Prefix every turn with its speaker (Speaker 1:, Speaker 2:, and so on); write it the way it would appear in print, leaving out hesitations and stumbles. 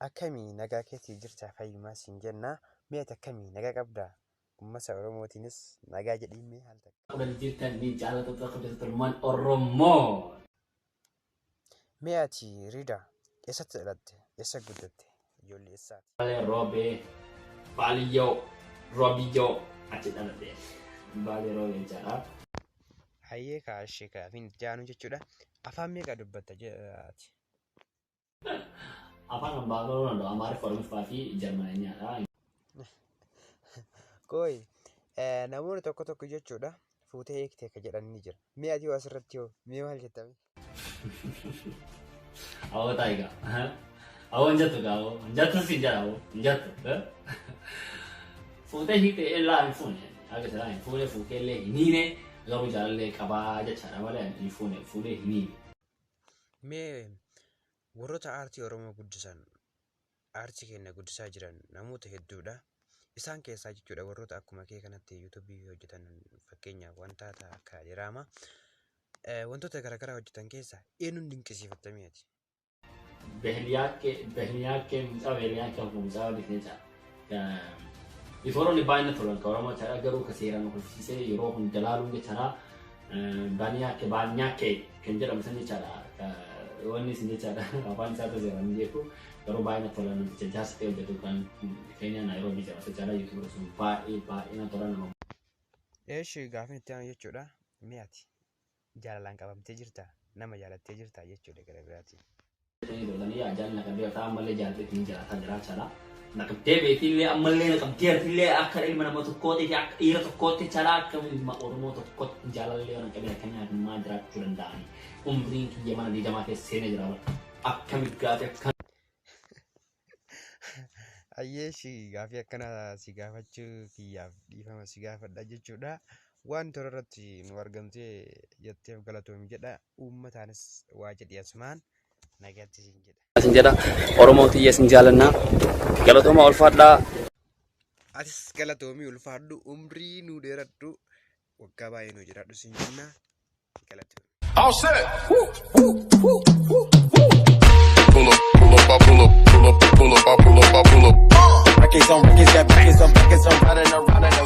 Speaker 1: Akkamii nagaa keetii jirtaa fayyumaa siin jenna. Mee ati akkamii nagaa qabdaa? Uummata Oromootiinis nagaa jedhii mee haal takka.
Speaker 2: Qabani jirtan ni jaallattoota kabajattoota ilmaan Oromoo.
Speaker 1: Mee ati Rida eessatti dhalatte? Eessa guddatte? Ijoollee eessaati?
Speaker 2: Baalee Roobee, Baaliyyoo, Roobiyyoo achi dhaladhe. Baalee Roobee jechaadha.
Speaker 1: Hayyee kaa ishee kaafiin itti aanu jechuudha. Afaan meeqa dubbatta ati?
Speaker 2: Afaan ambaa danda'u Amaariffa, Oromiffaa fi Jarmananyaadha.
Speaker 1: Qoy namoonni tokko tokko jechuudha fuutee eegtee ka jedhan ni jira. Mee ati hoo asirratti hoo mee maal jettame?
Speaker 2: Awoo taayigaa. Awoo hin jettu gaa awoo. Hin jettu siin jedha awoo. Hin jettu. Fuutee hiikte illaa hin fuune. Akka silaa hin fuune fuutee illee hin hiine garuu jaalallee qabaa jechaadha malee hin fuune fuudhee hin hiine.
Speaker 1: Mee warroota aartii Oromoo guddisan aartii keenya guddisaa jiran namoota hedduudha. Isaan keessaa jechuudha warroota akkuma kee kanatti yuutuubii hojjetan, fakkeenyaaf wantoota akka diraamaa wantoota garaagaraa hojjetan keessaa eenyuun dinqisiifattamee ati?
Speaker 2: Behliyaakee Behliyaakee mucaa Behliyaakee kun mucaa beeknee jira. Before baay'ina tolan ka Oromoo jechaadha, garuu ka seeraan kolfisiisee yeroo hunda laaluun jechaadha. Baaniyaakee Baanyaakee kan jedhamu san jechaadha. Wanni isin jechaadha afaan isaa seeraan hin beeku, garuu baay'ina tolan namticha jaarsa ta'e hojjetu kan Keeniyaa Naayiroobii jedhama jechaadha. Yuutuubii sun baay'ee baay'ee na tolan nama.
Speaker 1: Eeshi, gaafin itti aanu jechuudha. Mee ati jaalalaan qabamtee jirtaa? Nama jaalattee jirtaa jechuudha gara biraatiin.
Speaker 2: Dootanii jaalli naqabdee jirta, ammallee jaallatee jiraataa jira jechaadha. Naqabdee beetillee ammallee naqabdee jirtillee akka ilma nama tokkootti fi akka dhiira tokkootti jechaadha, akka ilma Oromoo tokkootti jaalallee waan qabeen akkamii akkamii jiraachuu danda'ani. Umriin kiyya mana 20 keessa seenee jira. Akkami gaafii akkam.
Speaker 1: Ayyeeshi, gaafii akkana si gaafachuu kiyyaaf dhiifama si gaafadha jechuudha. Waan tola irratti nu argamtee jetteef galatoomi jedha. Uummataanis waa jedhi, asumaan nagaatti siin jedha.
Speaker 2: Isin jedha, Oromoo tiyya isin jaalannaa. Galatooma, ulfaadhaa.
Speaker 1: Atis galatoomii, ulfaadhu, umrii nuu dheeradhu, waggaa baay'ee nuu jiraadhu siin jenna, galatoomi.
Speaker 3: All set. Woo, woo, woo, woo, woo. Pull up, pull up, I pull up, pull up, pull up, I pull up, I pull up.
Speaker 4: Records on records, got records on records, I'm riding around in a